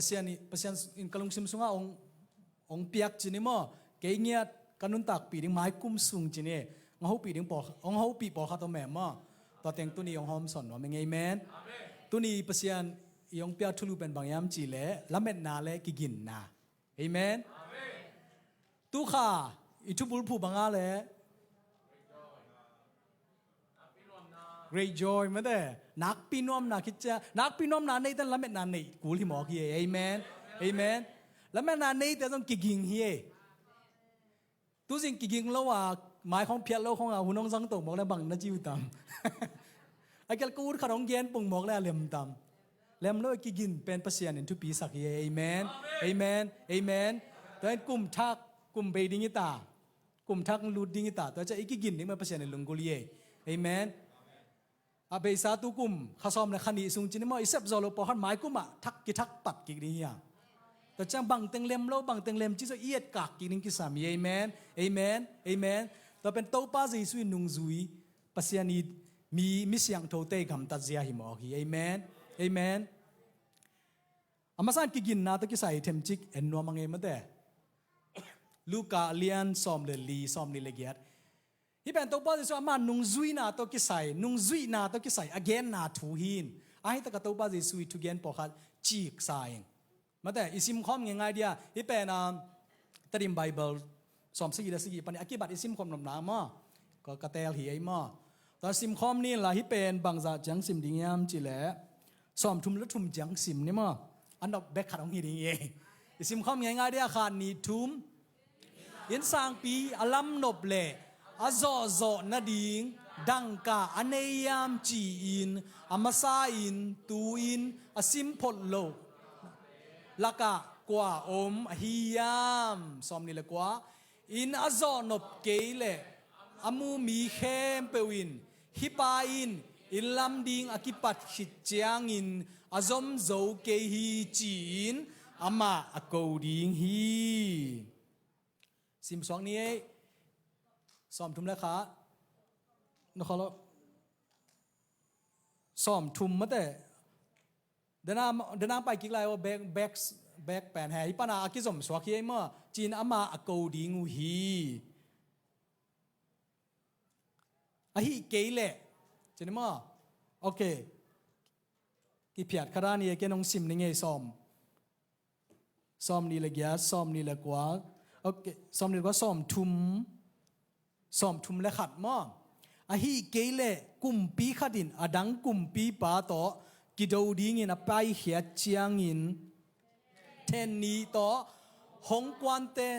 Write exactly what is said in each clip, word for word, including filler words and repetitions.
Pasian in ka lungsim sungah hong piak ci ni maw. Kei ngiat ka nuntakpih ding maikum sung ci ni. Hong hopih ding pawl, hong hopih pawlkhat om e maw. Tua teng tuni hong hawmsawn nuam ing. Amen. Tuni Pasian i hong piak thulu pen bang hiam cih leh lametna le kiginna. Amen. Tu kha i thubulphuh bang a leh great joy mate. Nakpi nuamna khit ciang, nakpi nuamna neite lametna neih kul hi mawk hi. Amen. Amen. Lametna neite zong kiging hi. Tuzing kiging lo a, mai khawng phiat lo khawng a hun hong zang to mawk le bang na ci uh tam? A kial ka ut khat hong gen pong mawk le a lem tam? Lem lo. Kigin pen Pasian in thupi sak hi. Amen. Amen. Amen. Tua in kum thak, kum bei ding hi ta. Kum thak lut ding hi ta. Tua ciang i kigin ding mah Pasian in lunggulh hi. Amen. A beisa tu kum kha sawm le kha nih sung ci ni maw, i sep zawh loh pawlkhat maikum ah thak kithak pat kik ding hi a. Tua ciang bangteng lem lo, bangteng lem ci zaw i etkak kik ding kisam hi. Amen. Amen. Amen. Tua pen Topa Jesu i nungzui, Pasian i mi, mi siangthote i gamtat zia hi mawk hi. Amen. Amen. A masa in kiginna tawh kisai themcik en nuam a ngei mate. Luka lian sawm le li, sawm nih le giat. Hih pen Topa Jesu ama nungzuina tawh kisai, nungzuihna tawh kisai a genna thu hi in. A hi takah Topa Jesu i thugen pawlkhat ciksa ing. Mate, i simkhawm ngeingai dia. Hih pen a Tedim Bible sawm sagih le sagih pan a kibat i simkhawm nopna maw. Ka, ka teel hi ei maw. Tua simkhawm ni in la hih pen bangzah ciang sim ding hiam cih leh sawmthum le thum ciang sim ni maw. A nop bek khat hong hi ding hi ei. I simkhawm ngeingai dia, khat nih thum. Inn sangpi a lamnop le a zawhzawh nading dangka a nei hiam ci-in a masa in tu-in a sim phot loh lakah kua om ahi hiam? Sawm nih le kua. Inn a zawhnop kei leh a mu mi khempeuh in hih pa in inn lam ding a kipat khit ciangin a zom zo kei hi ci-in amah a ko ding hi. Simsuak ni ei. Sawmthum le khat. Na khawl lo. Sawmthum mate. Dena, dena pai kik lai aw, bek, bek, bek pen he. Hih pana a kizom suak hi ei maw. Ci-in ama a ko ding uh hi. Ahih kei leh. Ci ni maw. Ok. Kiphiat kha dan hi ei, ken hong sim ni ngei sawm. Sawm nih le giat, sawm nih le kua. Ok, sawm nih le kua, sawmthum. Sawmthum le khat maw. Ahih kei leh kumpi khat in a dang kumpipa tawh kido dingin a paikhiat ciangin then nih tawh hong kuante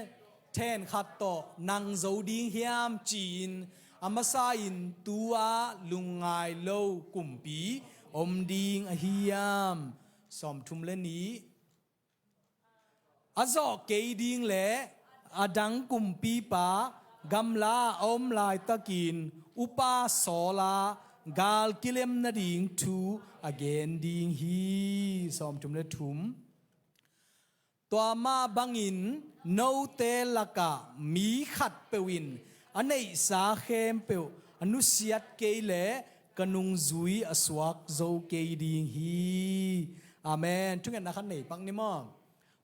then khat tawh nang zo ding hiam ci-in a masa in tu-a lungngai lo kumpi om ding ahi hiam? Sawmthum le nih. A zawh kei ding le a dang kumpipa gamla a om laitakin upa sawla gal kilem nading thu a gen ding hi. Sawmthum le thum. Tua mah bangin note lakah mi khatpeuh in a neihsa khempeuh a nusiat kei leh ka nungzui a suak zo kei ding hi. Amen. Thungetna khat nei pak ni maw.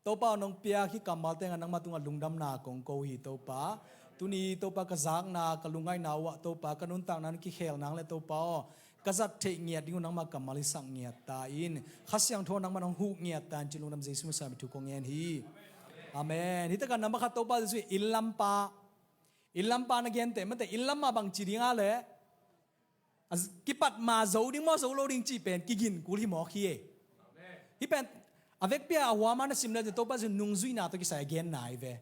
Topa aw, nong piak hih kammal tengah nangmah tungah lungdamna kong ko hi Topa. Tuni Topa ka zakna, ka lungngaihna uh ah Topa, ka nuntakna na kikhel nang le Topa aw, ka zat theih ngiat ding uh nangmah kammal i sak ngiat ta in, Kha Siangtho nangmah nong huh ngiat ta in ci lungdam Jesu masa min thu kong ngen hi. Amen. Hih takah namba khat Topa Jesu in lampa, inn lampa na gente mate, inn lam mah bang ci ding a leh a z-, kipat ma zo ding maw zo lo ding cih pen kigin kul hi mawk hi ei. Hih pen a vekpi a huama na sim le Topa Jesu nungzuihna tawh kisai a genna hi ve.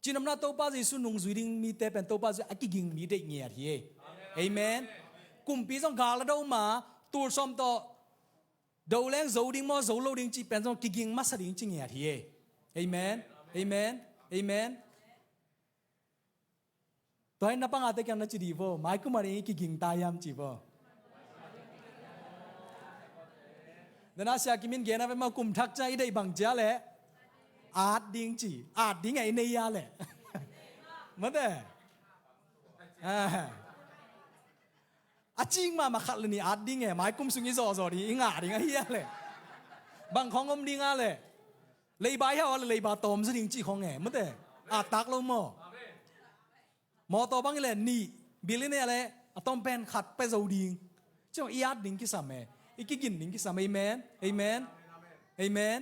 Cinopna Topa Jesu nungzui ding mite pen Topa Jesu a kiging mi deih ngiat hi ei. Amen. Kumpi zong gal a do ma, tul sawm tawh do leng zo ding maw zo lo ding cih pen zong kiging masa ding ci ngiat hi ei. Amen. Amen. Amen. Tua hi na pangate kiang na ci dih vo, maikum a ding i kiging ta hiam ci vo. Dena Sia Kim in gen a ve maw, kum thak ciang i deih bang cia leh at ding ci, at ding a i nei a leh. Mate. A cing mahmah khat le nih at ding e, maikum sung i zawhzawh ding, i ngah ding ahi a leh. Bang khawng om ding a leh. Leiba i hau a le leiba tawm zaw ding cih khong e, mate. A tak lo maw? Mawtaw bang i le nih, bil i ne a le a tawm pen khat pia zo ding. Cih khong i at ding kisam e. I kigin ding kisam e. Amen. Amen. Amen.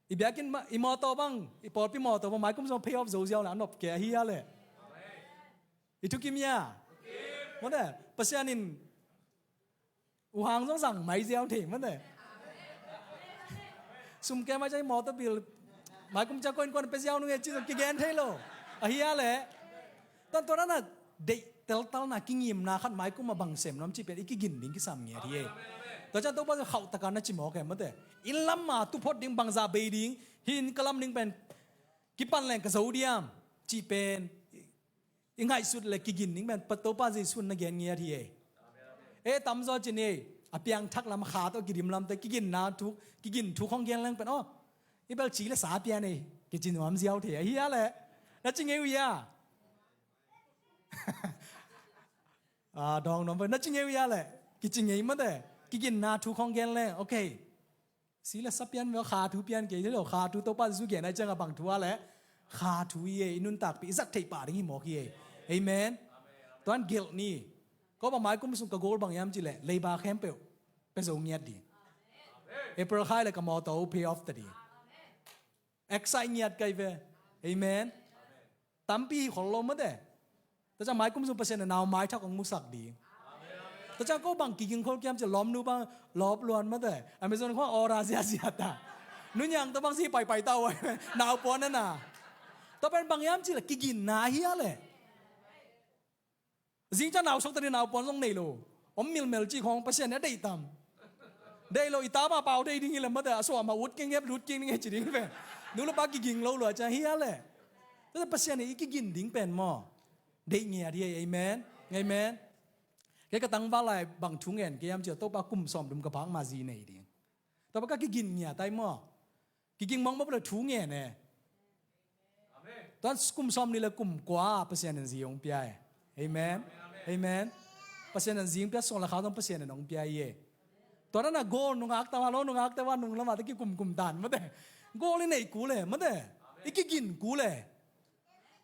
I biakinn ma-, i mawtaw bang, i pawlpi mawtaw bang, maikum zong pay off zo ziau le a nop kei ahi a le. I thukim ia. Mate, Pasian in u hang zong zang mai ziau thei, mate. Sum ke mai cai mawtaw bil, maikum cia koin kuan pia ziau nung e ci zong kigen thei lo. Ahi a le. Tan tua na deih teltalna kingimna khat maikum a bang sem nuam cih pen i kigin ding kisam ngiat hi e. Tua ciang Topa zong khauh taka na ci mawk e, mate. Inn lam a tu phot ding bangzah bei ding, hih inn ka lam ding pen kipan leng ka zo diam cih pen i ngaihsut le kigin ding pen Topa Jesu in na gen ngiat hi e. E tamzaw ci ni, a piangthak lam kha tawh kidim lamte kiginna thu, kigin thu khong gen leng pen aw, i bel ci le sa pian e, kici nuam ziau thei ahi a le. Na ci ngei uh ia. A, dawng nuam pen na ci ngei uh ia le. Kici ngei, mate. Kiginna thu khong gen leng, okay. Si le sa pian ve, kha thu pian kei lo, kha thu Topa Jesu gen ai ciang a bang thu a le. Kha thu i e, i nuntakpih i zat theih pah ding hi mawk hi e. Amen. Tuan gelh ni. Ko bang maikum sung ka goal bang hiam cih le leiba khempeuh pia zo ngiat ding. April kha i le ka mawtaw pay off ta ding. Excite ngiat kai ve. Amen. Tampi hi khol lo, mate. Tua ciang maikum sung Pasian in nau maithak hong musak ding. Tua ciang ko bang kiging khol kiam ci lawmnu bang lawp luan, mate. Amazon khong order ziazia ta. Nunniang tua bang si paipai ta uh a, nau puan na na. Tua pen bang hiam cih le kiginna ahi a le. Zing ciang nau sok ta ding, nau puan zong nei lo. Om milmel cih khong Pasian in a deih tam. Deih lo, i ta mah pau thei ding hi le, mate, a suah mah ut keng, hep lut keng ding hi ci ding pen. Nu le pa kiging lo lua ciang hi a le. Tua Pasian in i kigin ding pen maw, deih ngiat hi e. Amen. Amen. Kei ka tangval lai bang thu ngen kei hiam cih le Topa kum sawm dum ka phak ma zi nei ding. Tua pa ka kigin ngiat ai maw. Kiging mawkmawk le thu ngen e. Tuan kum sawm nih le kum kua Pasian in zi hong pia e. Amen. Amen. Pasian in zi hong pia, suang le khau zong Pasian in hong pia hi e. Tua na na goal nungak tawa lo, nungak tawa nung lamah te kikumkum dan, mate. Goal i neih kul e, mate. I kigin kul e.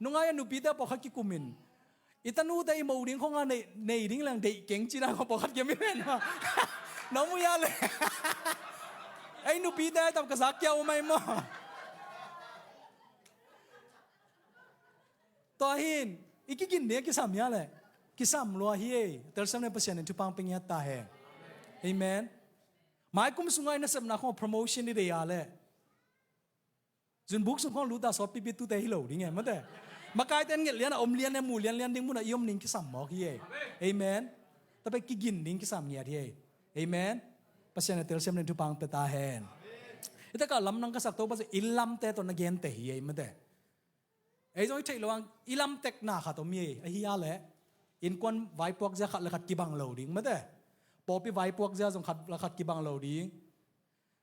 Nungai a nupite pawlkhat kikumin, i tanute i mo ding khong a nei, nei ding leng deih keng cina khong pawlkhat kia mi pen maw. Na mu ia le. Ei nupite ai tam ka zak kia um ai maw. Tua hin i kigin ding kisam ia le. Kisam lua hi e. Telsiam le Pasian in thupha pia ngiat ta hen. Amen. Maikum sunga i nasepna khong promotion i deih a le. Zunbuk sung khong luta sawt pipi tute hi lo ding e, mate. Makaite in nget lian a om lian e, mu lianlian ding munah i om ning kisam mawk hi e. Amen. Tua pen kigin ding kisam ngiat hi e. Amen. Pasian in telsiam ding thupha pia ta hen. I takah lamdang ka sak Topa zong i lamte tawh na gente hi e, mate. Ei zong i theih lo ang i lamtekna khat om hi e, ahi a le. Innkuan vaipuak zia khat le khat kibang lo ding, mate. Pawlpi vaipuak zia zong khat le khat kibang lo ding.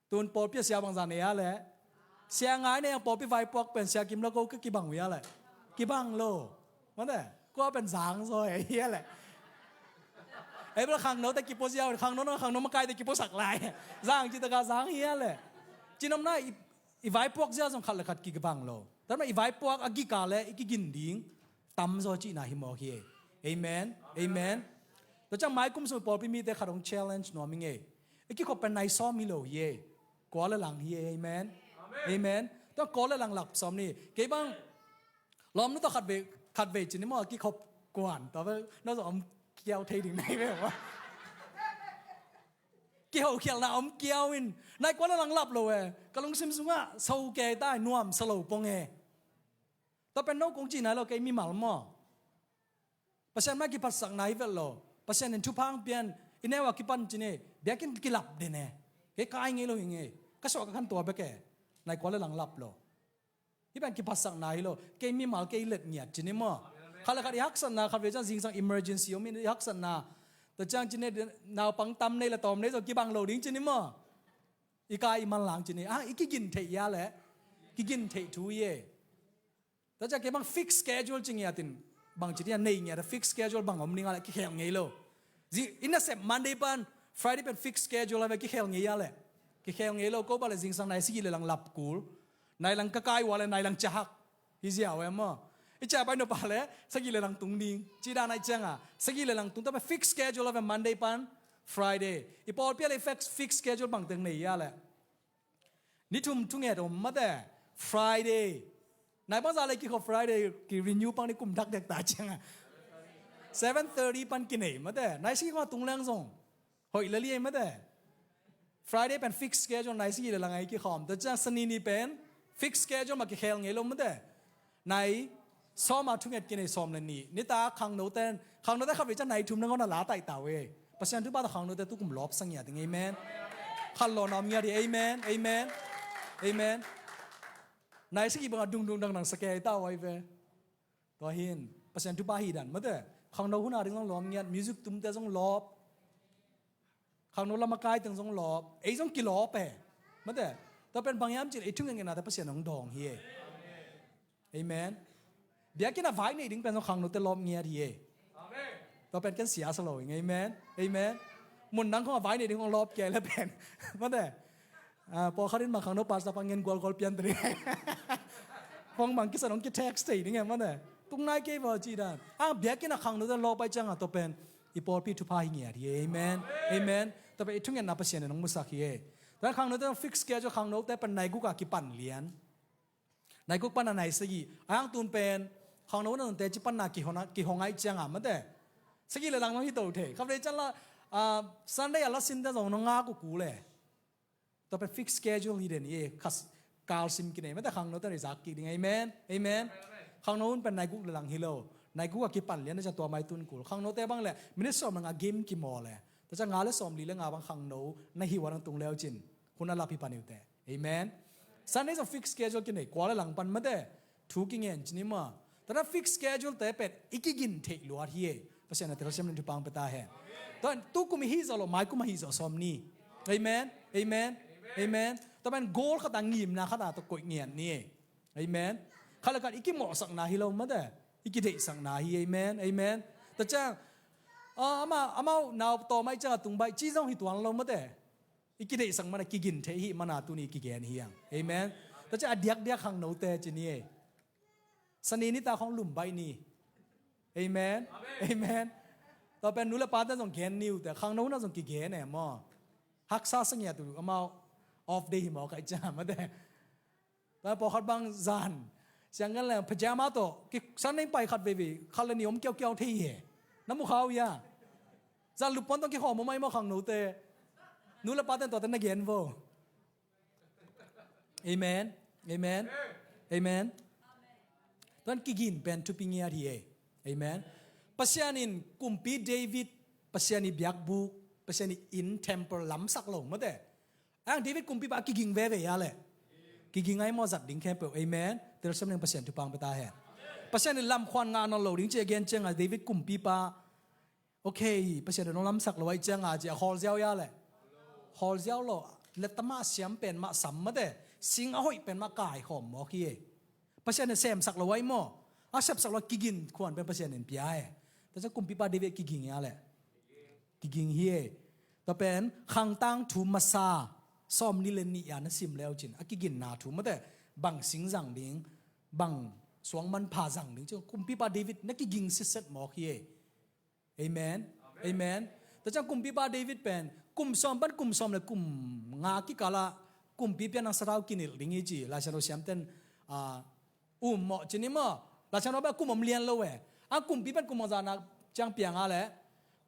Tun pawlpi a sia bangzah nei a le. Sia ngai nei ang pawlpi vaipuak pen sia kim lo ko ka kibang uh ia le. Kibang lo. Mate, kua pen zang zaw e ia le. Ei bel khangno te kipua ziau, khangno na khangno makai te kipua sak lai. Zang ci taka zang ia le. Cinomna i, i vaipuak zia zong khat le khat kibang lo. Tua na i vaipuak a gik a le i kigin ding tamzaw cihna hi mawk hi e. Amen. Amen. Tua ciang maikum sung pawlpi mite khat hong challenge nuam hi ngei. I kikhop pen nai sawm hi lo hi e. Kua le lang hi e. Amen. Amen. Tua kua le lang lap sawm ni. Kei bang lawmnu tawh khat vei, khat vei ci ni maw, a kikhop kuan. Tua bel na zong om kiau thei ding nai ve maw. Kiho khialhna om kiau in nai kua le lang lap lo e. Ka lungsim sungah so kei ta, nuam sa lo pong e. Tua pen no kong cihna lo, kei mimal maw. Pasian mai kiphatsakna hi vet lo. Pasian in thupha hong pian, i neu a kipan ci ni, biakinn kilap den e. Kei kai ngei lo hi ngei. Ka suah ka khan tua bek e. Nai kua le lang lap lo. Hih pen kiphatsakna hi lo. Kei mimal, kei let ngiat ci ni maw. Khat le khat i haksatna, khat vei ciang zingsang emergency om in i haksatna. Tua ciang ci ni naupang tam nei le tawm nei zong kibang lo ding ci ni maw. I kai i manlang ci ni. Ah, i kigin theih ia le. Kigin theih thu i e. Tua ciang kei bang fixed schedule ci ngiat in bang ci dia nei ngiat a fixed schedule bang om ning a le kikhel ngei lo. Zi, i nasep Monday pan Friday pen fixed schedule a ve kikhel ngei a le. Kikhel ngei lo, ko pa le zingsang nai sagih le lang lap kul. Nai lang ka kai ua le nai lang ciahak. Hi ziau e maw. I ciah pai nop a le sagih le lang tung ding. Ci dan ahih cianga sagih le lang tung ta pen fixed schedule a ve, Monday pan Friday. I pawlpi a le fix, fixed schedule bang teng nei a le. Ni thum thunget om mate. Friday. Nai bangzah le kikhop Friday, ki renew pang ni kum dakdek ta cianga. Seven thirty pan kinei mate. Nai sagih khong a tung leng zong hoih lel hi ei mate. Friday pen fixed schedule nai sagih le lang a i kikhawm. Tua ciang Sani ni pen fixed schedule mah kikhel ngei lo mate. Nai sawm a thunget kinei sawm le nih. Nitak khangnote, khangnote khatvei ciang nai thum nangawn a la taihta uh ei. Pasian thupha tawh khangnote tukum lawpsa ngiat ding, amen. Khanlawh na om ngiat hi, amen, amen, amen. Nai sagih bangah dungdung dangdang sa kei ta uh ahi ve. Tua hin Pasian thupha hi dan mate. Khangno hun a ding zong lawp ngiat, music tumte zong lawp. Khangno lam a kai teng zong lawp, ei zong kilawp e. Mate, tua pen bang hiam cih leh ei thungetngetnate Pasian hong dawng hi e. Amen. Biakinn a vai nei ding pen zong khangnote lawp ngiat hi e. Tua pen ken sia sa lo ing, amen. Amen. Mun dang khong a vai nei ding hong lawp kei le pen. Mate. Ah, pawlkhat in bang khangno pastor pa ngen gualgual pian teri. Pong bang kisan hong ki-text thei ding e mate. Tung nai kei vaw ci dan. Ah, biakinn a khangnote lawp pai cianga tua pen i pawlpi thupha hi ngiat hi e. Amen. Amen. Tua pen i thungetna Pasian in hong musak hi e. Tua khangnote fixed schedule, khangnote pen nai guk a kipan lian. Nai guk pan a nai sagih. A hang tun pen khangno na nunte ci panna kihong a, kihong ahih cianga mate. Sagih le lang nong hi to thei. Khatvei ciang la, ah, Sunday a la sinte zong nong ngak uh kul e. Tua pen fixed schedule hi den hi e. Khas kal sim kinei mate khangnote nai zak kik ding. Amen. Amen. Khangno hun pen nai guk le lang hi lo. Nai guk a kipan lian na ciang tua mai tun kul. Khangnote bang le minute sawm le nga game kimawl e. Tua ciang nga le sawmli le nga bang khangno na hi ua nang tung leu cin. Hun a lap hi pan iute. Amen. Sunday zong fixed schedule kinei, kua le lang pan mate. Thu kingen cin hi maw. Tua na fixed schedule te pen i kigin theih luat hi e. Pasian a telsiam ning thupha hong pia ta hen. Tua tukum i hih zawh loh, maikum a hih zawh sawm ni. Amen. Amen. Amen. Tua pen goal khat a, ngimna khat a tua koih ngiat ni e. Amen. Khat le khat i kimawhsakna hi lo mate. I kideihsakna hi. Amen. Amen. Tua ciang, ah, amah, amau nau tawm ahih cianga tung baih ci zong hi tuan lo mate. I kideihsak mana kigin thei hi mana tuni kigen hi ang. Amen. Tua ciang a diakdiak khangnote ci ni e. Sani nitak khong lum baih ni. Amen. Amen. Tua pen nu le pate zong gen ni uh te, khangno na zong kigen e maw. Haksa sa ngiat uh amau off day hi maw ka i ciang mate. Tua pawlkhat bang zan siang ngan le pajama tawh ki Sunday pai khat veve, khat le nih om kiaukiau thei hi e. Na mu kha uh hia? Zan lup pon tawh kikhawm om ahi maw khangnote. Nu le pate tuate na gen vo. Amen. Amen. Amen. Tuan kigin pen thupi ngiat hi e. Amen. Pasian in kumpi David, Pasian i biakbuk, Pasian i inn, temple lamsak lo mate. Ang David kumpipa a kiging veve a le. Kiging ahi maw zat ding khempeuh. Amen. Telsiam ning Pasian thupha hong pia ta hen. Pasian in lamkhuan ngah nawn lo ding ci a gen cianga David kumpipa. Okay, Pasian in hong lamsak lo ahih cianga ci a khawl ziau a le. Khawl ziau lo. Letta mah siam pen mah sam mate. Sing a hoih pen mah kaikhawm mawk hi e. Pasian in semsak lo ahi maw. A sepsak lo kigin khuan pen Pasian in pia e. Tua ciang kumpipa David kiging a le. Kiging hi e. Tua pen khangtang thu masa sawmli le nih a na sim leu cin a kiginna thu mate, bang sing zang ding, bang suang manpha zang ding ci kumpipa David na kiging sitset mawk hi e. Amen. Amen. Tua ciang kumpipa David pen kum sawm pan kum sawm le kum nga kikal ah kumpi piang nang sathau kinilh ding hi ci Laisiangtho siamten, ah, um mawh ci ni maw. Laisiangtho bek kum om lian lo e. A kumpi pen kum bangzah na ciang piang a le.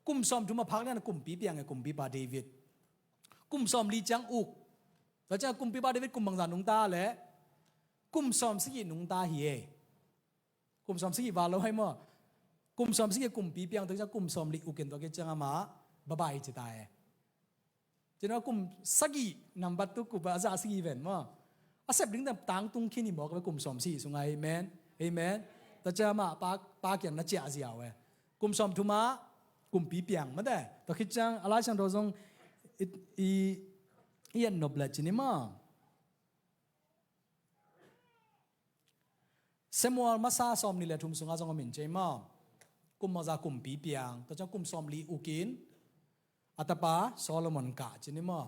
Kum sawm thum a phak lian kumpi piang e kumpipa David. Kum sawmli ciang uk. Tua ciang kumpipa David kum bangzah nungta le. Kum sawm sagih nungta hi e. Kum sawm sagih val lo hai maw. Kum sawm sagih kumpi piang tua ciang kum sawmli uk in tua ciang amah bye bye ci ta e. Cina kum sagih nambat tu kupa a za sagih ven maw. A sep ding tang tung khin hi maw ka kum sawm sagih sungah, amen. Amen. Tua ciang amah pa, pa kiang na ciah ziau e. Kum sawm thum ah kumpi piang mate. Tua khit ciang a Laisiangtho zong i, i, i et nop le cini maw. Samuel masa sawmnih le thum sungah zong om in cei maw. Kum maw za kumpi piang. Tua ciang kum sawmli uk in a tapa Solomon kah cini maw.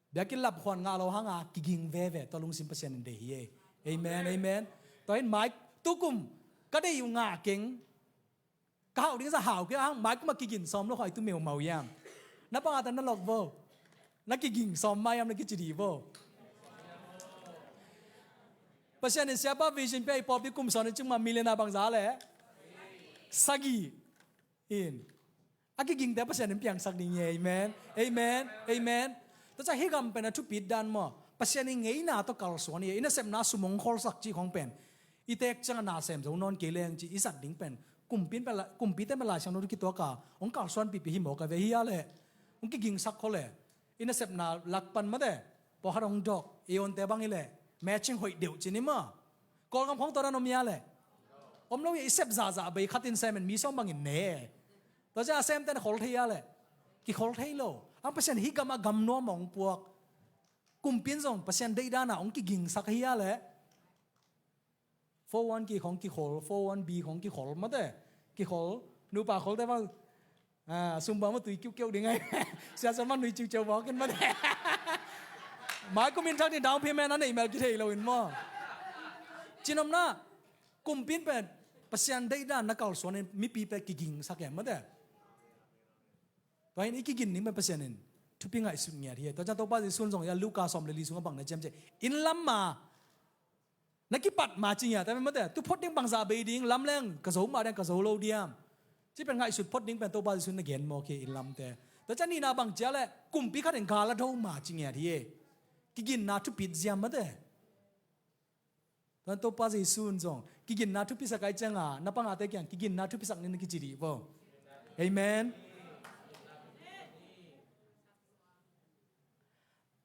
Biakinn lap khuan ngah lo hanga kiging veve, tua lungsim Pasian in deih hi e. Amen, amen. Tua in mai, tukum ka deih uh ngah keng, ka hauh ding zah hau kei hang, mai kum a kigin sawm lo khoi tu meumau hiam? Na pangate na lok vo. Na kiging sawm mai hiam na kici dih vo. Pasian in siapa vision pia i pawlpi kum sawm in cingma million a bangza le sagih in a kigingte Pasian in piangsak ding hi. Amen. Amen. Amen. Tua ciang hih gam pen a thupit dan maw, Pasian in ngeina tawh kalsuan hi. I nasepna sum hong kholsak cih khong pen i teek ciang a na sem zo nawn kei leng cih i zat ding pen, kumpi pen la, kumpite pen Lai Siangtho tawh kituak a hong kalsuan pipi hi maw ka ve hi a leh, hong kigingsak khol e. I nasepna lak pan mate, pawlkhat hong dawk, i onte bang hi leh matching hoih deuh ci ni maw. Kawlgam khong tua dan om hi a leh, om lo hi. I sep zahzah bei khat in sem in mi sawm bangin ne. Tua ciang a semte na khol thei a leh, kikhol thei lo. Ang Pasian hih gam a gam nuam hong puak, kumpi in zong Pasian deih dan a hong kigingsak hi a leh, four one K khong kikhol, four one B khong kikhol mate. Kikhol, nupa kholte bang, ah, sumba ma tui kiukiu ding ai. Sia sa ma nui ciuciu bawk in mate. Mai kum in thak ni down payment a nei mel kithei lo in maw. Cin omna, kumpi in pen Pasian deih dan na kalsuan in mipi pen kigingsak e mate. Tua in i kigin ding pen Pasian in thupi ngaihsut ngiat hi. Tua ciang Topa Jesu in zong hi a, Luka sawm le li sungah bang na ciam ci, in lam ma na kipat ma ci ngiat a mate. Tu phot ding bangzah bei ding, lam leng ka zo ma ding, ka zo lo diam? Ci pen ngaihsut phot ding pen Topa Jesu in na gen mawk hi in lamte. Tua ciang nihna bang ci a leh, kumpi khat in gal a do ma ci ngiat hi. Kiginna thupit ziam mate. Tua Topa Jesu in zong kiginna thupisak ai cianga na pangate kiang kiginna thupisak ni na kici dih vo. Amen.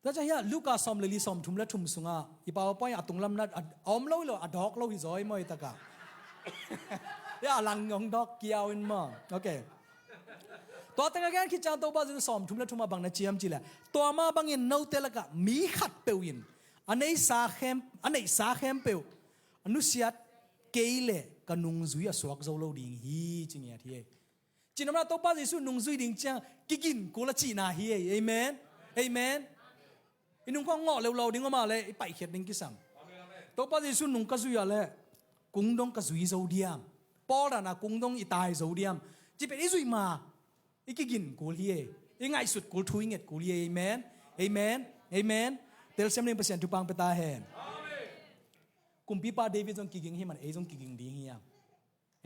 Tua ciang hiah Luka sawm le li, sawm thum le thum sungah i PowerPoint a tunglam na a om lo hi lo, a dawk lo hi zaw i mawi takah. Hiah a lang hong dawk kiau in maw. Okay. Tua tengah gen khit ciang Topa Jesu sawm thum le thum a bang na ciam ci leh, tua mah bangin note lakah mi khat peuh in a neihsa khem, a neihsa khempeuh a nusiat kei leh ka nungzui a suak zo lo ding hi ci ngiat hi. Cin omna Topa Jesu nungzui ding ciang kigin kul a cihna hi. Amen. Amen. I nungkhua ngawh leulau ding om a leh i paihkhiat ding kisam. Topa Jesu nung ka zui a leh kung dong ka zui zo diam? Paul dana kung dong i tai zo diam? Ci pen i zuih ma i kigin kul hi. I ngaihsut kul, thu i nget kul hi. Amen. Amen. Amen. Telsiam ding Pasian thupha pia ta hen. Kumpipa David zong kiging hi man ei zong kiging ding hi a.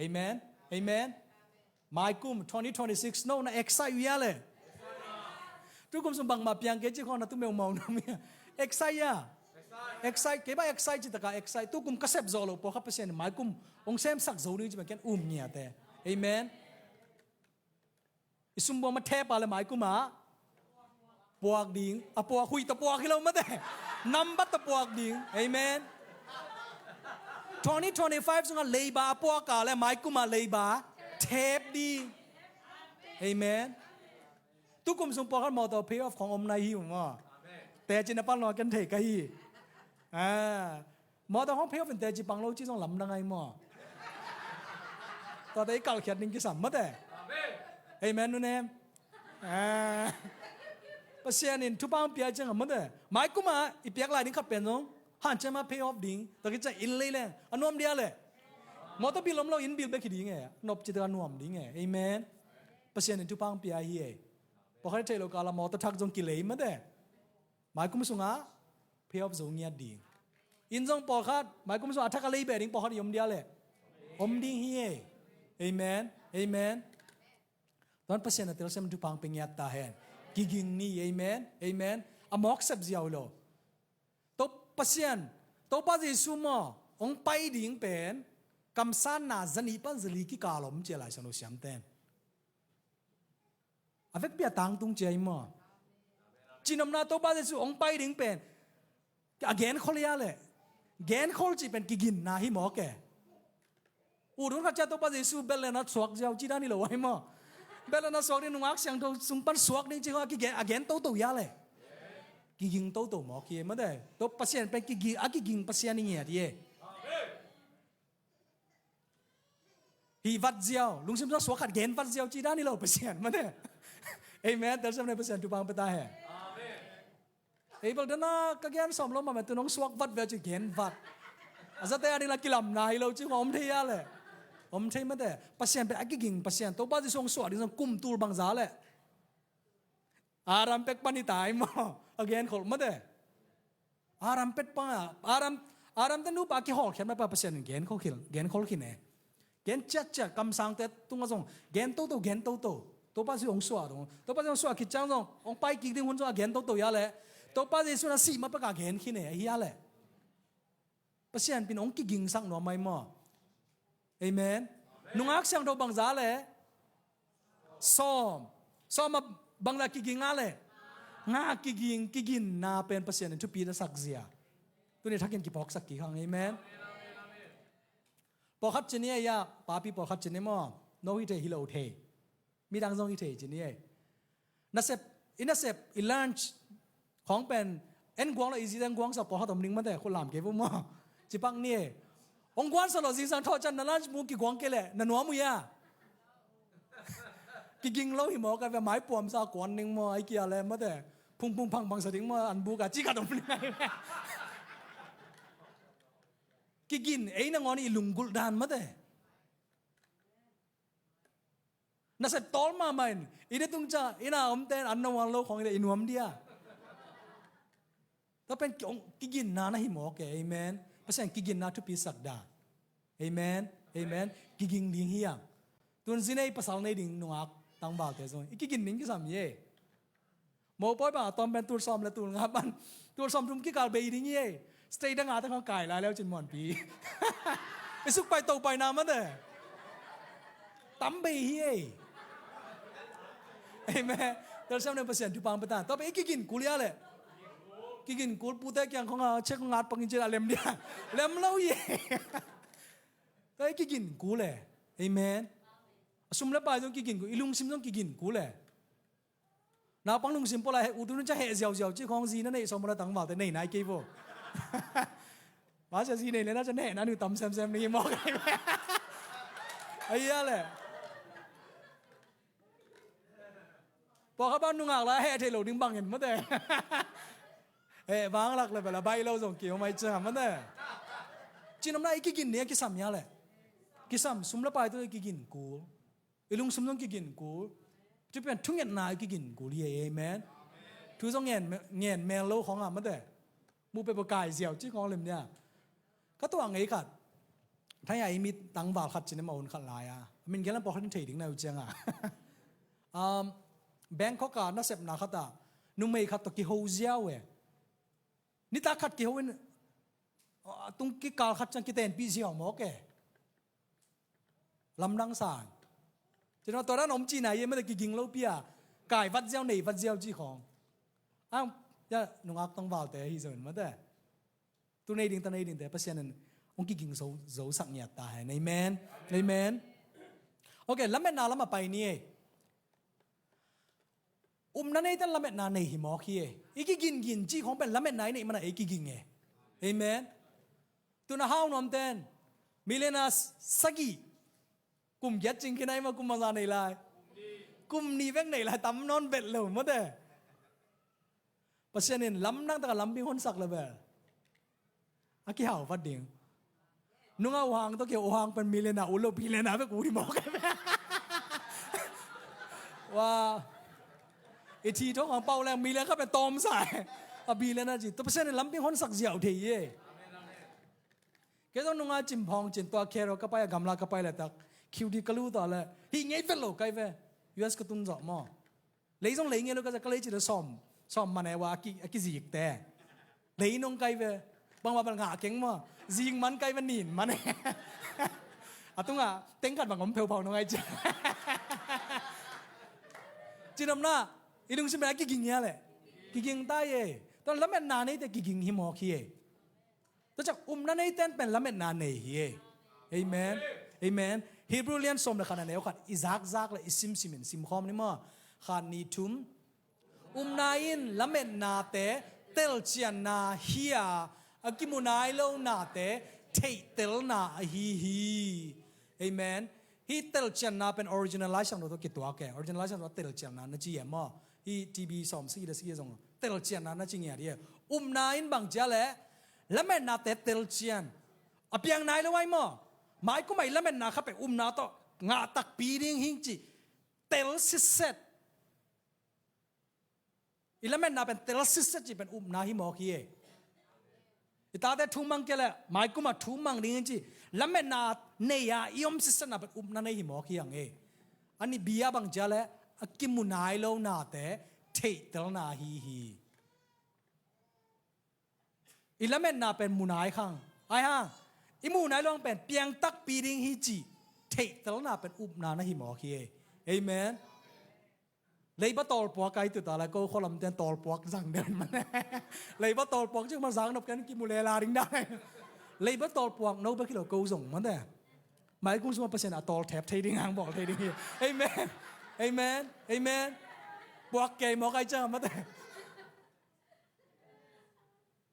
Amen. Amen. Maikum twenty twenty-six no na excite uh hia leh? Tukum sung bangmah piang kei ci khong na tu meumau na mi a. Excite hia? Excite. Kei bang excite ci taka excite. Tukum ka sep zawh loh pawlkhat Pasian in maikum hong semsak zo ding ci bang ken um ngiat e. Amen. I sumbuang ma thep a leh maikum a puak ding. A puak huih ta puak hi lo mate. Nambat ta puak ding. Amen. Twenty twenty-five sungah leiba a puak a leh maikum a leiba thep ding. Amen. Tukum sung pawlkhat mawtaw pay off khong om nai hi uh maw. Teci na pan lo ken thei ka hi. Ah. Mawtaw khong pay off in teci pang lo ci zong lamdang ai maw. Tuate i kalkhiat ding kisam mate. Amen nunem. Ah. Pasian in thupha pia ciang a mate. Maikum a i piak lai ding khat pen zong hanciam a pay off ding. Tua khit ciang inn lei leng a nuam dia leh. Mawtaw bil om lo inn bil bek hi ding e. Nop ci taka nuam ding e. Amen. Pasian in thupha pia hi e. Pawlkhat i theih loh kala mawtaw thak zong kilei mate. Maikum sungah pay off zo ngiat ding. Inn zong pawlkhat maikum sungah a thak a lei beh ding pawlkhat i om dia leh? Om ding hi e. Amen. Amen. Tuan Pasian a telsiam thupha pia ngiat ta hen. Kiging ni. Amen. Amen. A mawk sep ziau lo. To Pasian, Topa Jesu maw hong pai ding pen kamsanna zanih pan zali kikal om ci a Lai Siangtho siamten. A vekpi a tangtung ci a hi maw. Cin omna Topa Jesu hong pai ding pen a genkhol hia leh? Genkhol cih pen kiginna hi mawk e. Ut hun khat ciang Topa Jesu bel le na suak ziau ci dan hi lo a hi maw. Bel le na suak ding, nungak siangtho sung pan suak ding ci khong a kigen, a gen toto hia leh? Kiging toto mawk hi mate. To Pasian pen kiging, a kiging Pasian i ngiat hi e. Hih vat ziau, lungsim sung suak khat gen vat ziau ci dan hi lo Pasian mate. Amen. Telsiam na Pasian thupha pia ta hen. Amen. Ei bel dana ka gen sawm lo mahmah, tu nong suak vat ve ci gen vat. A zate a ding la kilamna hi lo ci khong om thei a le. Om thei mate. Pasian pen a kiging Pasian. Topa Jesu hong suah ding zong kum tul bangza le. Adam pek pan hi tai maw. A gen khol mate. Adam pek pan a. Adam, Adam te nupa a kihawlkhiat mah pa Pasian in gen khol khin, gen khol khin e. Gen ciatciat kamsangte tungah zong gen toto, gen toto. Topa Jesu hong suah dong. Topa Jesu hong suah khit ciang zong hong pai kik ding hun zong a gen toto hi a le. Topa Jesu na sih mah pek a gen khin e, ahi a le. Pasian pen hong kigingsak nuam mai maw. Amen. Nungak siangtho bangza le. Sawm. Sawm a bangza kiging a le. Nga kiging, kiginna pen Pasian in thupi na sak zia. Tuni thakin kiphawksak kik hang. Amen. Pawlkhat ci ni ei a, papi pawlkhat ci ni maw. No hi thei hi lo thei. Midang zong hi thei ci ni ei. Nasep, i nasep, i lunch khong pen en guang lo, i zi en guang sa pawlkhat om ding mate, khut lam kei vo maw. Ci pak ni ei. Hong guan sa lo zingsang thawh ciang na lunch mu kiguang kei le, na nuam uh ia. Kiging lo hi maw, ka ve mai puam sa kuan ding maw, ai kia le mate. Phung phung phang phang sa ding maw, an bu ka ci ka dong ding ai. Kigin ei nangawn i lunggulh dan mate. Nasep tawl mahmah in, i de tung ca, i na om ten an na uang lo khong i de i nuam dia. Tua pen ki-, ong, kiginna na hi mawk e, amen. Pasian kiginna thupi sak dan. Amen, amen. Kiging ding hi ang. Tun zi nei pasal nei ding nungak tangvalte zong. I kigin ding kisam hi e. Mopawi bang a tawm pen tul sawm le tul nga pan. Tul sawm thum kikal bei ding hi e. State dang a te khong kai lai leu cin muanpi. I suk pai to pai na mate. Tam bei hi e. Amen. Tul sawm le Pasian thupang patan. Tua pen i kigin kul ia le. Kigin kul pute kiang khong a cek ngat pangin cin a lem dia. Lem lo hi e. Tua i kigin kul e. Amen. A sum le pai zong kigin kul. I lungsim zong kigin kul e. Naupang lungsim pawla heh, u tu nun ca heh ziauziau ci khong zi na neih sawm la tangvalte nei nai kei vo. Ba cia zi nei le na ca neh na nu tam semsem ni mawk ai ve. Ahi a le. Pawlkhat bang nungak la heh thei lo ding bang in mate. Heh vang lak le bela bai lo zong kiu mai cia mate. Cinomna i kigin ni a kisam ia le. Kisam sum le pai tu i kigin kul. I lungsim zong kigin kul. Ci pen thungetna i kigin kul hi e, amen. Thu zong ngen, ngen mel lo khong a mate. Mu pe pe kai ziau ci khong lem nia. Ka tuah ngei khat. Thai a i mit tangval khat ci ne ma hun khat lai a. Min gen lam pawlkhat in thei ding na uh ciang a. Um, Bangkok a nasepna khat a. Numei khat tawh kiho ziau e. Nitak khat kiho in, uh, tung kikal khat ciang kitenpih ziau mawk e. Lamdang sang. Ci na tua dan om ci na i mate kiging lo pia. Kai vat ziau nei vat ziau ci khong. Ang, ya, nungak tangvalte hi zon mate. Tu nei ding ta nei dingte Pasian in hong kiging zo, zo sak ngiat ta hen. Amen. Amen. Ok, lametna lam a pai ni e. Upna neite lametna nei hi mawk hi e. I kigingin ci khong pen lametna i neih mana ei kiging e. Amen. Tuna hau nuam ten. Millionaire sagih. Kum giat cing khin ai ma kum maza nei lai. Kum ni vek nei lai tam nawn bet lo mate. Pasian in lamdang taka lamping honsak le bel. A kihau vat ding. Nunga uhang to ke uhang pen millionaire ulo billionaire ve kuri mawk. Wa. I thi thong ang pau leng millionaire ka pen tom sa. A billionaire ji. To Pasian in lamping honsak ziau thei ye. Ke zong nunga cimphong cin tua kero ka pai a gamla ka pai le tak. Q D ka lu ta le. Hi ngei vet lo kai ve. U S ka tun zawh maw. Lei zong lei ngei lo ka za ka lei ci da sawm, sawm man e wa a ki, a kizikte. Lei nong kai ve. Bangma bal ngah keng maw. Zik man kai ve nin man e. A tunga teng khat bang om pheuphau nong ai ci. Cinomna, i lungsim bel a kiging hia le. Kiging ta ye. Tua lametna neite kiging hi mawk hi e. Tua ciang upna neiten pen lametna nei hi e. Amen. Amen. Hebrew lian sawm le khat a neu khat i zakzak le i simsimin simkhawm ni maw. Khat ni thum. Upna in lametnate telcianna hi a, a kimu nai lo nate theihtelna ahi hi. Amen. Hi telcianna pen original Lai Siangtho tawh kituak e. Original Lai Siangtho telcianna na ci e maw. Hi T B sawm sigi le sigi zong Telcianna na ci ngiat hi. Upna in bang cia le lametnate telcian. A piang nai lo ai maw? Maikum a i lametna kha pen upna tawh ngah takpi ding hing ci. Tel sitset. I lametna pen tel sitset ci pen upna hi mawk hi. I tate thu mang kei le maikum a thu mang ding hing ci. Lametna nei a i om sitsetna pen upna nei hi mawk hi ang e. A nih bia bang cia le a kimu nai lo nate theihtelna hi hi. I lametna pen mu nai khang. Ai hang. I mu nai lo ang pen piang takpi ding hi ci. Theihtelna pen upna na hi mawk hi. Amen. Leiba tawlpuak kai tu ta lai ko khualam ten tawlpuak zang den man. Leiba tawlpuak cik ma zang nop ken kimu le la ding dai. Leiba tawlpuak no ba kilo ko zong man te. Maikum suma Pasian a tawl thep thei ding ang bawl thei ding hi. Amen. Amen. Amen. Puak kei mawk ai cia man te.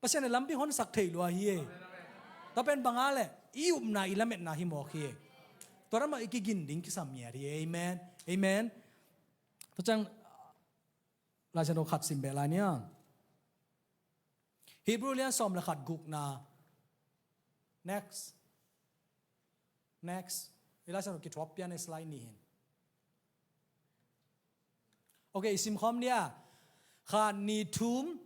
Pasian in lampi honsak thei lua hi. Tua pen bang a le i upna i lametna hi mawk hi. Tua ram a i kigin ding kisam ngiat hi. Amen. Amen. Tua ciang Lai Siangtho khat sim beh lai nia. Hebrew lian sawm le khat gukna. Next. Next. I Lai Siangtho kithuap pian i slide ni hin. Ok, i simkhawm dia. Khat, nih, thum.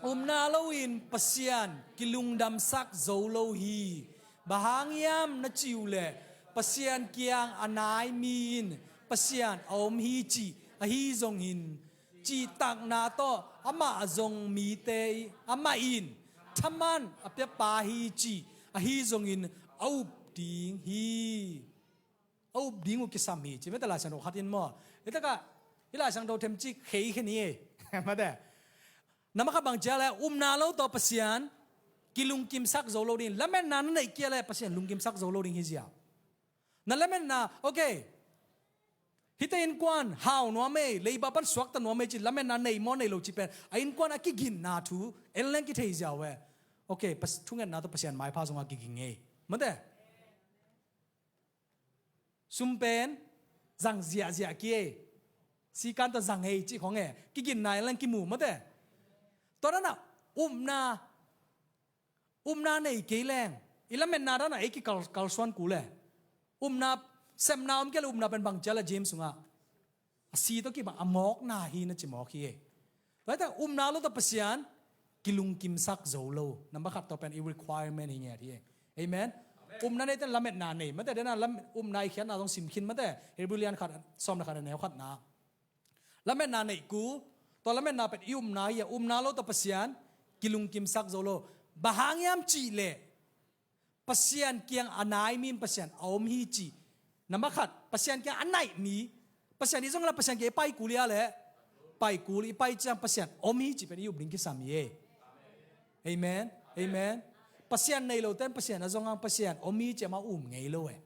Upna loin Pasian kilungdamsak zo lo hi. Bang hang hiam na cih uh leh Pasian kiang a nai mi in Pasian a om hi cih ahi zongin, cihtakna tawh amah a zong mite amah in thaman a piapa hi cih ahi zongin a up ding hi. A up ding uh kisam hi ci mate Lai Siangtho khat in maw? Hi takah hi Lai Siangtho themcik khei khe ni e. Mate. Namah kha bang cia le upna lo tawh Pasian kilungkimsak zo lo ding. Lametna na neih kia le Pasian lungkimsak zo lo ding hi zia. Na lametna, ok. Hite innkuan hau nuam ei, leiba pan suakta nuam ei ci lametna nei maw nei lo ci pen a innkuan a kiginna thu en leng kithei ziau e. Ok, thungetna tawh Pasian maipha zongah kiging ei. Mate. Sum pen zang ziahziah ki ei. Sikan tawh zang ei ci khong e. Kiginna en leng kimu mate. Tua dana upna Upna nei kei leng i lametna dana ei kikalsuan kul e. Upna sepna om kei le upna pen bang cia le James sungah a si tawh kibang a mawkna hi na ci mawk hi e. Tua hi tak upna lo tawh Pasian kilungkimsak zo lo. Number khat tawh pen i requirement hi ngiat hi e. Amen. Upna nei ten lametna nei mate dena upna i khiatna zong simkhin mate Hebrew lian khat sawm le khat a neu khatna. Lametna neih kul, tua lametna pen i upna hi a, upna lo tawh Pasian kilungkimsak zo lo. Bang hang hiam cih leh Pasian kiang a nai mi in Pasian a om hi cih. Nambat khat, Pasian kiang a naih mi. Pasian i zong la Pasian kiang i pai kul hi a leh, pai kul i pai ciang Pasian om hi cih pen i up ding kisam hi e. Amen. Amen. Pasian nei lo ten Pasian a zong ang Pasian om hi cih amah um ngei lo e.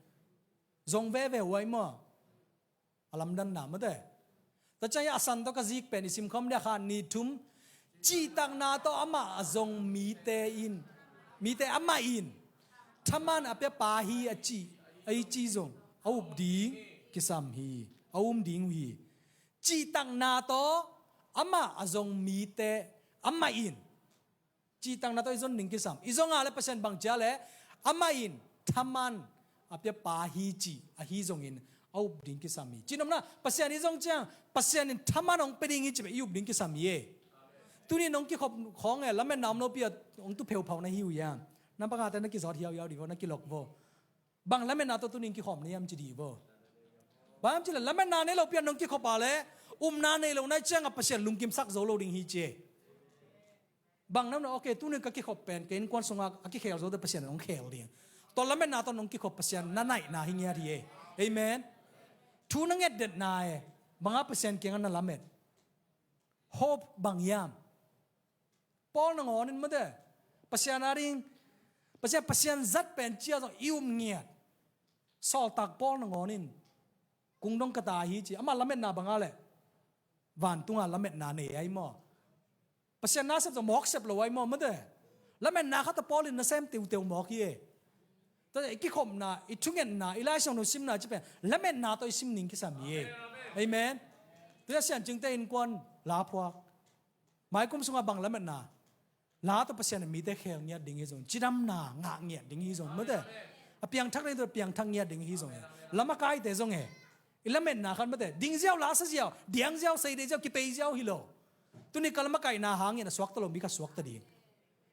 Zong veve huai maw. A lamdanna mate. Tua ciang a san tawh ka zik pen i simkhawm dia kha ni thum. Cihtakna tawh amah a zong mite in, mite amah in thaman a pia pa hi a ci, a i ci zong a up ding kisam hi, a um ding uh hi. Cihtakna tawh amah a zong mite amah in Cihtakna tawh i zon ding kisam. I zong a le Pasian bang cia le amah in thaman a pia pa hi ci ahi zongin a up ding kisam hi. Cihnopna Pasian i zong ciang Pasian in thaman hong pia ding hi ci bek i up ding kisam hi e. Tuni nong kikhop khawng e lametna om lopi a hong tu pheuphau na hi uh hiam? Nambat nga te na kizawt hiauhiau dih vo, na kilok vo. Bang lametna tawh tuni kikhop na hiam ci dih vo. Bang hiam ci le lametna nei lopi a nong kikhop a le upna nei lo nai ciang a Pasian lungkimsak zo lo ding hi ci e. Bang namna, okay, tuni ka kikhop pen ka innkuan sungah a kikhel zo te Pasian in hong khel ding. Tua lametna tawh nong kikhop Pasian na naihna hi ngiat hi e. Amen. Thu na ngetdetna e. Banga Pasian kiangah na lamet. Hope bang hiam? Paul nangawn in mate Pasian a ding Pasian, Pasian zat pen cia zong i um ngiat. Sawltak Paul nangawn in kungdong ka ta hi ci. Amah lametna banga le vantunga lametna nei ai maw? Pasian nasep zong mawk sep lo ai maw mate? Lametna khat a Paul in nasem teuteu mawk hi e. Tua i kikhopna, i thungetna, i Lai Siangtho simna ci pen lametna tawh i sim ning kisam hi e. Amen. Tua Sian Cingte innkuan laphuak. Maikum sungah bang lametna? La tawh Pasian in mite khel ngiat ding hi zong, cidamna ngah ngiat ding hi zong, mate. A piangthak ding tawh piangthak ngiat ding hi zong, lamakaite zong e, i lametna khat, mate, ding ziau, la sa ziau, diang ziau, seidei ziau, kipei ziau hi lo. Tuni ka lamakaihna hangin a suakta lo mi khat suakta ding,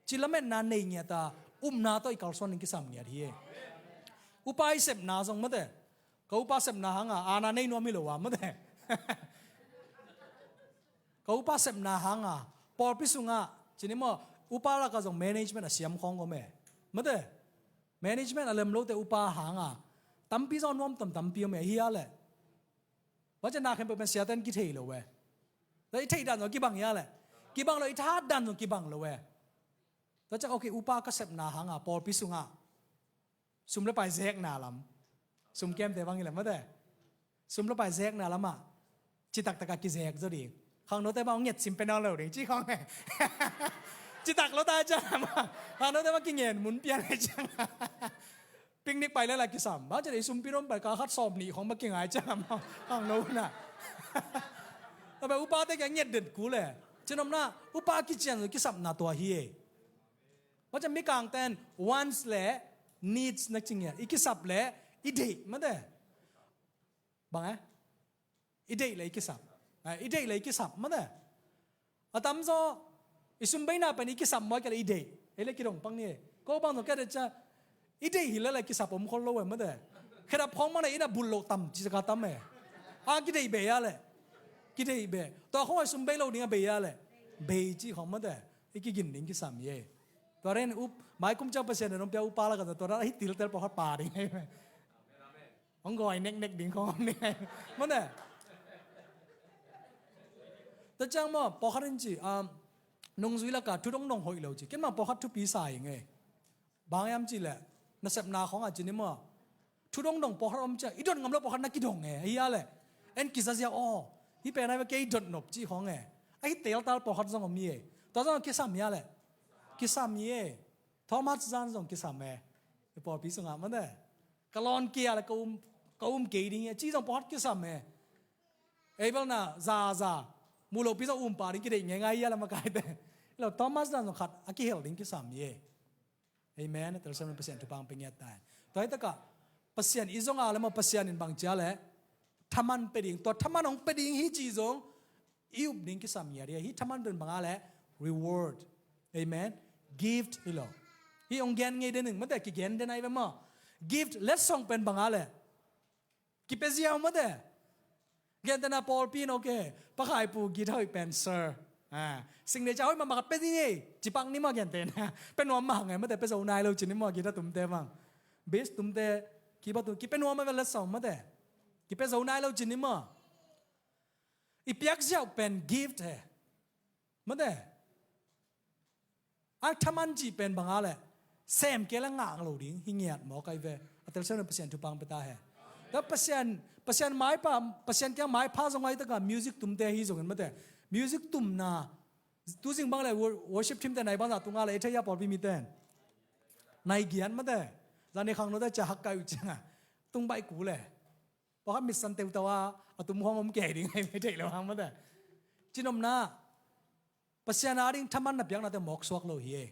ci lametna nei ngiat a, upna tawh i kalsuan ding kisam ngiat hi e. Upa i sepna zong, mate, ka upa sepna hanga aana nei nuam hi lo a, mate. Ka upa sepna hanga, pawlpi sungah, cini maw, upa lakah zong management a siam khawng om e, mate. Management a lem lote upa hanga tampi zong nuam tam tampi om e, hi a leh. Tua ciang na khempeuh pen siate in kithei lo e. Tua i theih dan zong kibang hi a leh, kibang lo, i thahat dan zong kibang lo e. Tua ciang, okay, upa ka sepna hanga pawlpi sungah sum le pai zekna lam, sum kemte bang hi leh, mate, sum le pai zekna lamah citaktak a kizek zaw ding. Khangnote bang hong ngetsim pia nawn lo ding ci khawng e. Citak lo ta ciang, khangnote bang kingen mun pian e ciang. Picnic pai le la kisam, bang ci le i sumpi rom pai ka khat sawm nih khawng bang kingai ciang, khangno na. Tua pen upate kiang nget den kul e. Cinopna, upa kician kisapna tua hi e. Tua ciang mikangte in wants le needs na ci ngiat, i kisap le i deih, mate. Bang e? I deih le i kisap. Eh, i deih le i kisap, mate. A tamzaw i sumbeina pen i kisap maw, ahih kei leh i deih? Ei le kidong pak ni e. Ko bang zong kei de ca, i deih hi le le kisap om khol lo e, mate. Khedap khawng mah le i na bul loh tam ci ka tam e. A kideih bei a leh, kideih bei. Tua khawng a i sumbei lo ding a bei a leh, bei ci khawng, mate. I kigin ding kisam hi e. Tua ren up, maikum ciang Pasian in hong pia upa lakah tua ren a hi tiltel pawlkhat pa ding hi e. Hong gawi neknek ding khawng om ding hi e, mate. Tua ciang maw, pawlkhat in ci, um, nungzui lakah thu dongdong hoih lo ci. Ken mah pawlkhat thupi sa ing e. Bang hiam cih leh, nasepna khawngah ci ni maw, thu dongdong pawlkhat om ciang i dot ngam lo pawlkhat na kidong e, hi a leh. En kiza ziau aw, hih pen a hi ve, kei dot nop ci khawng e. A hi teltal pawlkhat zong om hi e. Tua zong kisam hi a leh, kisam hi e. Thomas Zan zong kisam e. I pawlpi sungah, mate. Ka lawn kei a leh ka um, ka um kei ding hi e ci zong pawlkhat kisam e. Ei bel na za za, mu lopi zong um pah ding kideih ngeingai hi a leh makaite. Lo, Thomas Zan zong khat a kihel ding kisam hi e. Amen. Telsiam in Pasian thupha hong pia ngiat ta hen. Tua hi takah Pasian i zong a leh maw, Pasian in bang ci a leh, thaman pia ding, tua thaman hong pia ding hi ci zong i up ding kisam ngiat hi. Hih thaman pen bang a leh, reward. Amen. Gift hi lo. Hih hong gen ngei den ing, mate, kigen den a hi ve maw. Gift, letsong pen bang a leh, kipia ziau, mate. Gentehna pawlpi in, okay, Pakhaipu guitar hoih pen, sir, a, signature hoih mahmah khat pia ding ei ci pak ni maw, gentehna. Pia nuam mah ngai, mate, pia zo nai lo ci ni maw, guitar tumte bang. Bass tumte, keyboard tum, kipia nuam mah ve letsong, mate. Kipia zo nai lo ci ni maw. I piak ziau pen gift hi, mate. A thaman cih pen bang a leh, sem kei leh ngak lo ding hi ngiat mawk a hi ve. A telsiam in Pasian thupha hong pia ta hen. Tua Pasian, Pasian maipha, Pasian kiang maipha zong a hi takah music tumte hi zongin, mate, music tumna, tu zing bang leh wor-, worship team te nai bang zah tung a leh, ei thei a, pawlpi mite nai giat, mate. Zani khangnote ciah hak kai uh ciangah tung baih kul e. Pawlkhat mitsan teutau a, a tum khawng om kei ding a hi ve, theih loh hang, mate. Cinopna, Pasian ading thaman na piaknate mawk suak lo hi e.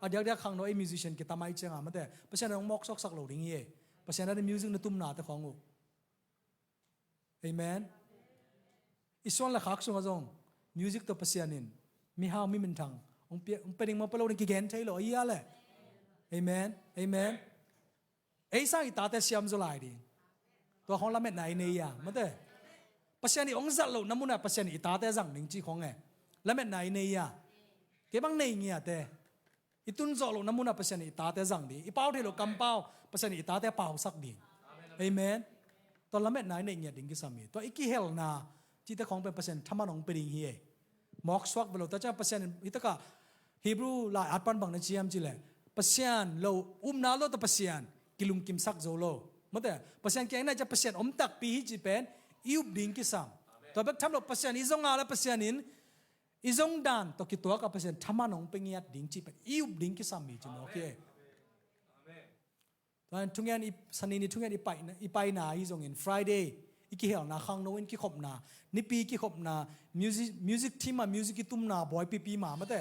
A diakdiak khangno ei musician kitam a hi ciangah, mate, Pasian in hong mawk suaksak lo ding hi e. Pasian ading music na tumnate khawng uh. Amen. I suan le khak sungah zong music tawh Pasian in mihau, mi minthang hong pia, hong pia ding maw, pia lo ding kigen thei lo a hi a leh. Amen. Amen. Ei sang i tate siam zaw lai ding. Tua khawng lametna i nei a, mate. Pasian i hong zat lohna munah Pasian i tate zang ding ci khawng e. Lametna i nei a. Kei bang nei ngiat e. I tun zawh lohna munah Pasian i tate zang ding. I pau thei loh kampau Pasian i tate pausak ding. Amen. Tua lametna i nei ngiat ding kisam hi. Tua i kihelna cihte khawng pen Pasian thaman hong pia ding hi e. Mawk suak ve lo. Tua ciang Pasian in, hi takah Hebrew lai at pan bang na ci hiam cih leh, Pasian lo, upna lo tawh Pasian kilungkimsak zo lo, mate. Pasian kiang i nai ciang Pasian om takpi hi cih pen i up ding kisam. Tua bek tham lo, Pasian i zong a leh Pasian in i zong dan tawh kituak a Pasian thaman hong pia ngiat ding cih pen i up ding kisam hi ci mawk hi e. Tua in thungen i, Sani ni thungen i paina, i paina hi zongin Friday I kihelna khangno in kikhopna, nipi kikhopna, music, music team ah music i tumna buai pipi mah mate.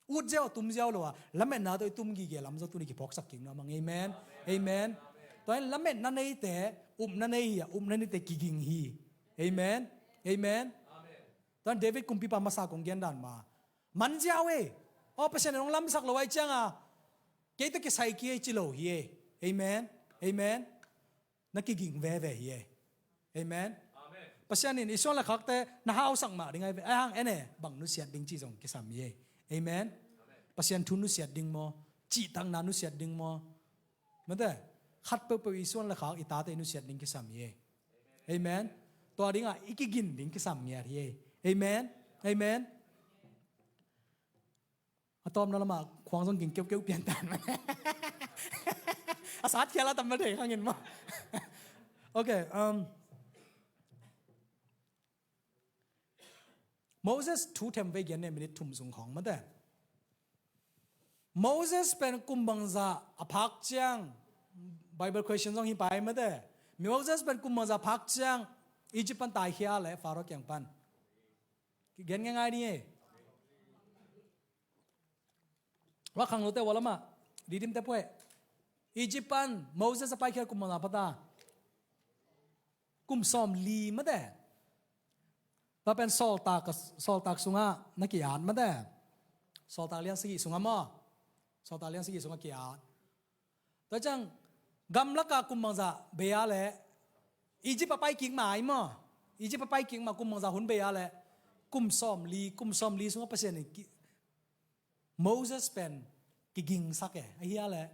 Ut ziau tum ziau lo a, lametna tawh i tum gige lam zaw tuni kiphawksak kik nuam ang. Amen. Amen. Tua in lametna neite upna nei hi a, upna neite kiging hi. Amen. Amen. Tua in David kumpipa masa kong gen dan ma, man ziau e. Aw, Pasian in hong lamsak lo ai cianga kei tawh kisai kei ci lo hi e. Amen. Amen. Na kiging veve hi e. Amen. Amen. Pasian in i suan le khakte na hausak mah ding ai ve. Ai hang en e, bang nusiat ding ci zong kisam hi e. Amen. Amen. Pasian thu nusiat ding maw, cihtakna nusiat ding maw, mate, khat peuhpeuh i suan le khak i tate i nusiat ding kisam hi e. Amen. Tua dingah i kigin ding kisam ngiat hi e. Amen. Amen. A tawpna lamah khuang zong ging keukeu piantan. A sat khial a tam na thei khangin maw? Okay, um, Moses thu them vei gen ne, minute thum sung khawng mate. Moses pen kum bangzah a phak ciang, Bible question zong hi pai mate. Moses pen kum bangzah a phak ciang Egypt pan taikhia le Pharaoh kiang pan. Kigen ngai ngai ni e. Wa khang lote wa lama, Redeem te pue. Egypt pan Moses a paikhia kum bangzah a phata? Kum sawm li mate. Tua pen Sawltak, Sawltak sungah na ki-at mate. Sawltak lian sagih sungah maw? Sawltak lian sagih sungah ki-at. Tua ciang gamlakah kum bangzah bei a le, Egypt a pai kik mah ai maw? Egypt a pai kik mah kum bangzah hun bei a le, kum sawm li, kum sawm li sungah Pasian in ki-, Moses pen kigingsak e, ahi a le.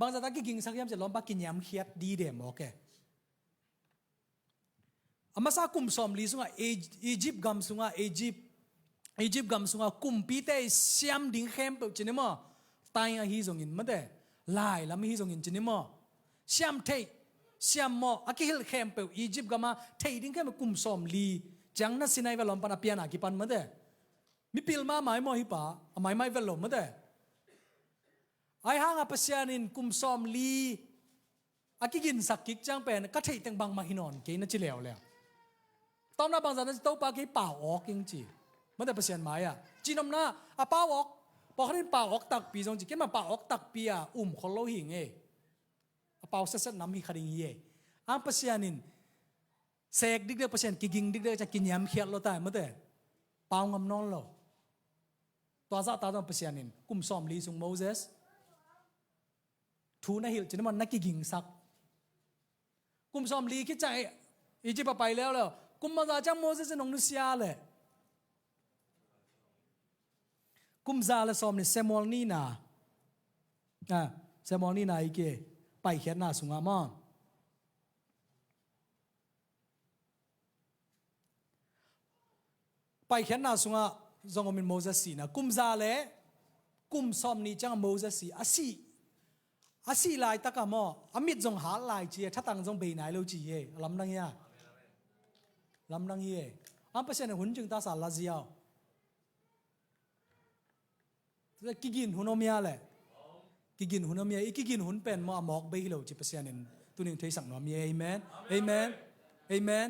Bangzah ta kigingsak hiam cih leh lawmpa kiniamkhiat dide mawk e. A masa kum sawm li sungah Eg-, Egypt gam sungah, Egypt, Egypt gam sungah kumpite i siam ding khempeuh ci ni maw? Taing ahi zongin mate, lai lam ahi zongin ci ni maw? Siam theih, siam mawh, a kihilh khempeuh Egypt gamah theih ding khempeuh kum sawm li ciang na sinai ve lawmpan a pian a kipan mate. Mipil mahmah i maw hi pa, a maimai vet lo mate. Ai hanga Pasian in kum sawm li a kiginsak kik ciang pen ka theih teng bangmah hi nawn kei na ci leuleu. Tawmna bangzah na ci Topa kei pau awk ing ci. Mate Pasian mai-ah cihnopna a pau awk, pawlkhat in pau awk takpi zong ci, keimah pau awk takpi a um khol lo hi ing e. A pau setset nam hi kha ding hi e. Ang Pasian in sek dikdek, Pasian kiging dikdek ciang kiniamkhiat lo tai mate. Pau ngam nawn lo. Tua zahta zong Pasian in kum sawm li sung Moses thu na hilh ci ni maw, na kigingsak. Kum sawm li khit ciang Egypt a pai leuleu. Kum bangzah ciang Moses in hong nusia le? Kum za le sawm ni Samuel nihna. Ah, Samuel nihna i ke Paikhiatna sungah maw? Paikhiatna sungah zong om in Moses sihna. Kum za le kum sawm nih ciangah Moses si. A sih, a sih laitakah maw, a mit zong hat lai ci e, thatang zong bei nai lo ci e. A lamdang hi a. Lamdang hi e. Ang Pasian in hun cingta sa la ziau. Kigin hun om ia le? Kigin hun om ia. I kigin hun pen maw a mawk bei hi lo ci Pasian in tuning theisak nuam ia. Amen. Amen. Amen.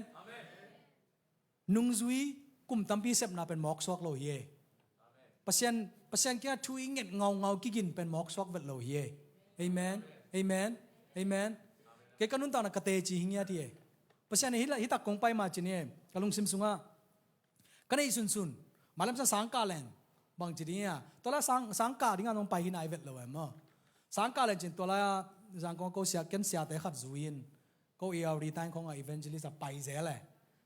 Nungzui kum tampi sepna pen mawk suak lo hi e. Pasian, Pasian kiangah thu i nget ngaungau kigin pen mawk suak vet lo hi e. Amen. Amen. Amen. Kei ka nuntakna ka teci hi ngiat hi e. Pasian in hi la, hi tak kong pai ma ci ni e. Ka lungsim sungah ka neih sunsun. Malam sang sangkah leng bang ci ding ia. Tua la sang, sangkah dingah nong pai hi nai vet lo em maw? Sangkah leng cin tua la zang kong ko sia, ken siate khat zui in. Ko i auri taing khong a evangelist a pai zel e.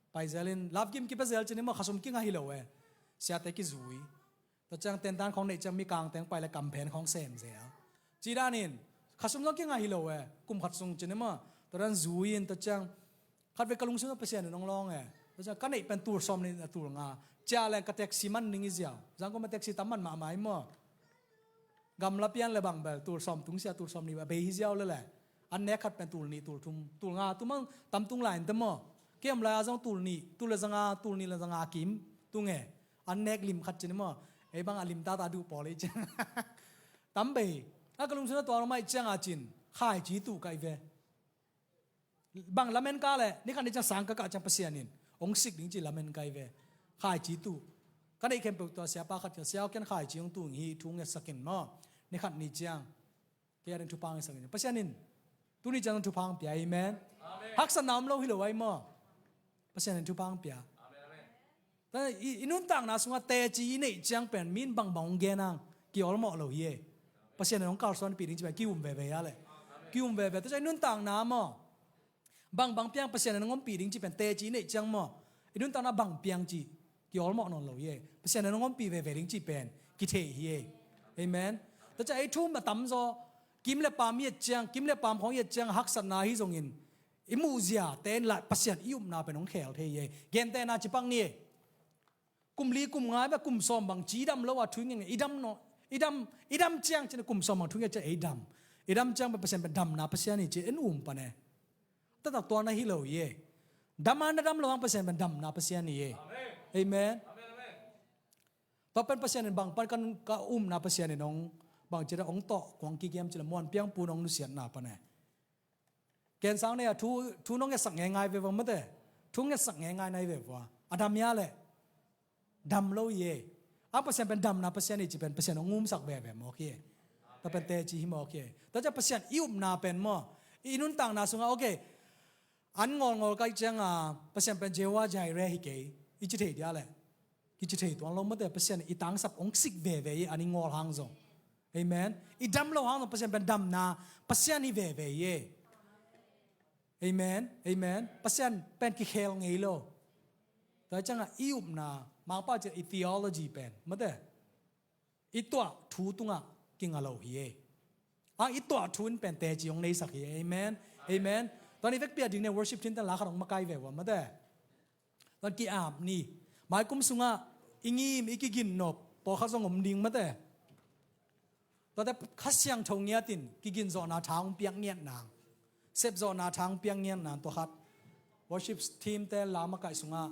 Pai zel in love gift kipia zel ci ni maw, khasum kingah hi lo e. Siate kizui. Tua ciang tentan khong neih ciang mikang teng pai le kamphen khong sem zel. Ci dan in khasum zong kingah hi lo e. Kum khat sung ci ni maw. Tua dan zui in tua ciang khat vei ka lungsim Pasian in hong lawng e. Tua ciang ka neih pen tul sawm nih a tul nga. Cia leng ka taxi man ning i ziau. Zang ko ma taxi tam man mahmah i maw. Gamla pian le bang bel tul sawm tung sia, tul sawm nih bel bei hi ziau le le. An nek khat pen tul nih, tul thum, tul nga tung mang tam tung lai in te maw? Kem lai a zong tul nih, tul le zanga, tul nih le zanga kim tung e. An nek lim khat ci ni maw? Ei bang a lim tata duh pawl ei ciang tam bei. A ka lungsim na tua lo mai ciang a cin khai ci tuh kai ve. Bang lamen ka le, ni khat ni ciang sang ka kah ciang Pasian in hong sik ding ci lamen ka hi ve. Khaici tuh. Ka neih khempeuh tua siapa khat kia, "Sia aw, ken khaici hong tuh ing hi, thu ngetsak in maw. Ni khat ni ciang kei a ding thupha ngetsak in." Pasian in tuni ciang thupha hong pia, amen. Amen. Haksatna om lo hi lo ai maw. Pasian in thupha hong pia. Amen, amen. Ta i, i nuntakna sungah teci i neih ciang pen mi in bangbang hong gen hang, kiawlmawh lo hi e. Pasian in hong kalsuanpih ding ci pen ki-um veve a le. Ki-um veve. Tua ciang i nuntakna maw, bangbang piang Pasian in hong ompih ding ci pen teci i neih ciang maw, i nuntakna bang piang ci kiawlmawh nawn lo hi e. Pasian in hong ompih veve ding ci pen kithei hi e. Amen. Tua ciang ei thu a tamzaw, kim le paam i et ciang, kim le paam khawng i et ciang haksatna hi zongin, i muhzia te in lah Pasian i upna pen hong khel thei hi e. Gentehna ci pak ni e. Kum li kum nga bek, kum sawm bang ci i dam lo a thu i ngen, i dam no, i dam, i dam ciang ci-in kum sawm bang thu i ngen ciang ei dam. I dam ciang pen Pasian pen damna Pasian hi ci-in um pan e. Taktak tua na hi lo hi e. Dam a na dam lo hang Pasian pen damna Pasian hi e. Amen. Amen. Amen, amen. Tua pen Pasian in bang pan kan ka umna Pasian in hong bang ci-in hong tawh kuang kikiam ci-in muan piang pun hong nusiatna pan e. Ken sang nei a thu, thu nong ngetsak ngeingai ve vua mate. Thu ngetsak ngeingai nai ve vua. A dam hia le. Dam lo hi e. A Pasian pen damna Pasian hi ci pen Pasian hong umsak veve mawk hi e. Tua pen teci hi mawk hi e. Tua ciang Pasian i upna pen maw, i nuntakna sungah, okay, an ngawlngawl ka hih ciangin Pasian pen Jehovah Jireh hi kei, i ci thei dia le. Kici thei tuan lo mate, Pasian i tangsap hong sik veve hi, an i ngawl hang zong. Amen. I dam lo hang zong Pasian pen damna Pasian hi veve hi e. Amen. Amen. Pasian pen kikhel ngei lo. Tua ciangin i upna, Mangpau ci-in i theology pen mate, i tuah thu tungah kinga lo hi e. A i tuah thu in pen teci hong neisak hi e. Amen. Amen. Tua ni vekpi a ding ne worship team ten la khat hong makai ve vua mate. Tua ki-ap ni. Maikum sungah i ngim, i kiginnop pawlkhat zong om ding mate. Tuate Kha Siangtho ngiatin kiginzawhna tha hong piak ngiat nang, sepzawhna tha hong piak ngiat nang, tua khat. Worship team te la makai sungah